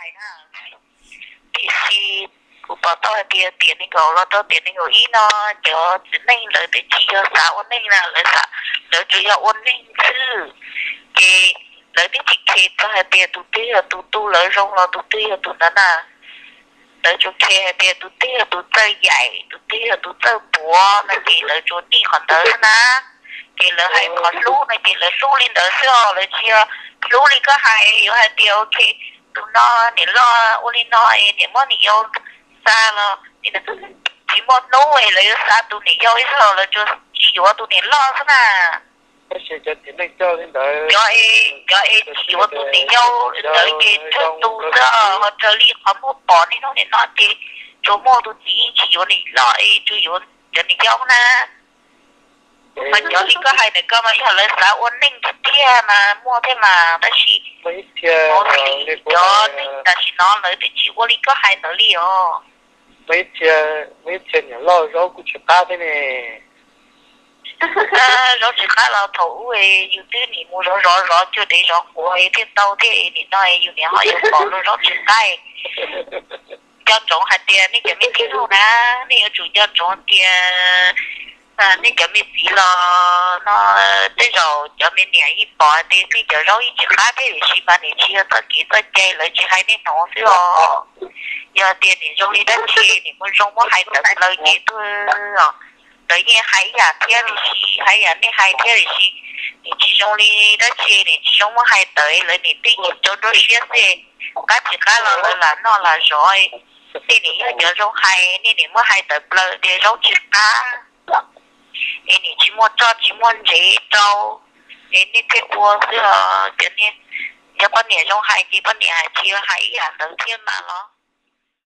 Tiam sis kuv pom tau hais tias tiam nees nkaum los rau tiam nees nkaum ib no, cov txiv neej lawv twb tsis yog xav ua neej na, lawv xav, lawv tsuas yog ua neej xwb. Ces lawv twb tsis khes txog hais tias tus twg yog tus tu lawv zoo los tus twg yog tus ntawd na. Lawv tsuas khes hais tias tus twg yog tus txawj yaim, tus twg yog tus txawj puav no ces lawv tsuas nij qhov ntawd xwb na. Ces lawv hais qhov hlub no ces lawv hlub li ntawd xwb os, lawv tsis yog hlub li koj hais yuav hais tias ok, tus no niam loj ua li no es niam muab niam yau xa los tsis muaj hnub es lawv yuav xa tus niam yau ib zaug, lawv tsuas tsis yuav tus niam loj xwb na. Cov es tsis yuav tus niam yau ntawd ces tsawg tus xwb, ho raws li qhov muag pom niaj hnub nim no ces tsuas muaj tus txiv tsis yuav niam loj es tsuas yuav cov niam yau na. Mas cov li koj hais ntawm koj mas yog lawv xav ua neej tiag tiag mas muaj thiab mas, tab sis cov neej tam sim no lawv twb tsis ua li koj hais ntawd li os. Muaj ib txhia niam loj zaub kuj tsis qab thiab ne. Zaub tsis qab los thaum ub yus twb nim mus zov zov zov cuag dev zov quav thiaj tau thiab, nim no yus niam ho yuav pom luag zaub tsis qab. Nco ntsoov hais tias nej cov me tij laug na, nej yuav tsum nco ntsoov tias nej cov me txiv los no, tej zaum cov me niam yeej pom tias nej cov zaub yeej tsis qab thiab, tiam sis mas nim tsis yog txoj kev txoj cai, lawv tsis hais nej hnov xwb os. Yog tias nim zoo li dab tsi nim mus zoo muab hais tawm plaws ces tuag os. Lawv yeej hais ib yam thiab, tiam sis hais yam nej hais thiab, tiam sis nim tsis zoo li dab tsi nim tsis zoo muab hais tawm, lawv nim pheej nyiam rau nruab siab xwb. Qab tsis qab los lawv lam noj lam zov. Nej nim yog cov zoo hais, nej nim muab hais tawm plaws tias zaub tsis qab, es nim tsis muaj roj tsis muaj ntsev rau, es nej thiaj ua xwb os. Cov poj niam zoo hais ces poj niam hais tsis hais ib yam ntawd thiab mas los.